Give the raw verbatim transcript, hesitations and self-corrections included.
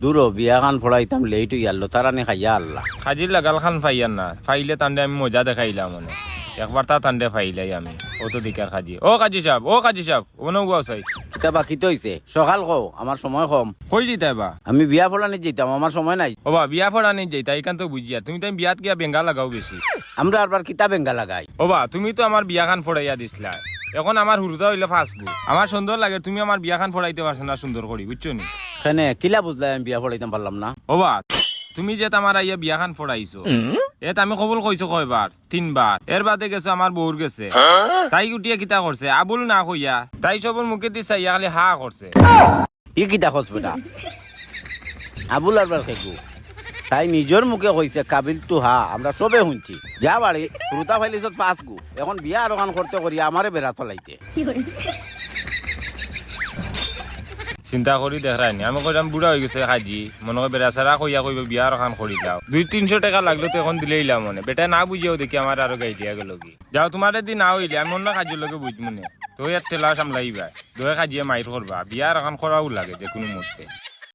দুরো, বিয়া খান ফড়াইতাম, লেইট অইয়ারলো, তারা নি খাইয়া আল্লাহ। কাজির লাগাল খান পাইয়ার না, পাইলে তানরে আমি মজা দেখাইলাম অনে। একবার তা তানরে পাইলাই আমি। অত দিকার কাজি। ও কাজি সাব, ও কাজি সাব, অনো উবাও চাই। কিতা বা, কিতা অইছে? সকাল কও, আমার সময় কম। কই যিতায় বা? আমি বিয়া ফড়ানিত যিতাম, আমার সময় নাই। ও বা, বিয়া ফড়ানিত যিতায়, ইখান তো বুঝিয়ার। তুমি তাইন বিয়াত গিয়া বেঙ্গা লাগাও বেশি। আমরা আরবার কিতা বেঙ্গা লাগাই? ও বা, তুমি তো আমার বিয়া খান ফড়াইয়া দিছলায়। অখন আমার হুরুতা অইলো পাঁচগু। আমার সুন্দর লাগের, তুমি আমার বিয়া খান ফড়াইতে পারছো না সুন্দর করি, বুঝছো নি? কেনে, কিলা বুঝলায় আমি বিয়া ফড়াইতাম পারলাম না? ও বা, তুমি যেত আমার আইয়া বিয়া খান ফড়াইছো, এত আমি কবুল কইছো কয়বার? তিনবার। এর বাদে গেছো আমার বউর গেছে। তাই উঠিয়া কিতা করছে? আবুল না কইয়া, তাই সবর মুখেদি চাইয়া খালি হা করছে। ই কিতা কছ বেটা? আবুল আরবার খেকু। তাই নিজর মুখে কইছে, "কাবিল তু হা", আমরা সবে হুনছি। যা বাড়ি, হুরুতা পাইলিছত পাঁচগু। অখন বিয়া আরোখান করতে করিয়া আমারে বেড়া চালাইতে। চিন্তা করি দেখরায়নি, আমি কইরাম বুড়া অইগেছে কাজি, মনো কয় বেড়াছেড়া কইয়া কইবো বিয়া আরোখান করিলাও। দুই তিনশো টেকা লাগলো তো অখন দিলাইলাম অনে। বেটায় না বুঝিয়াউ দেখি আমারে আরো গাইলিয়া গেলোগি। যাও, তুমারেদি না অইলে আমি অন্য কাজির লগে বুঝমুনে। তো এক ঠেলা সামলাইবায়। দুইও কাজিয়ে মাইর করবা। বিয়া আরোখান করাউ লাগে যেকুনু মুহূর্তে।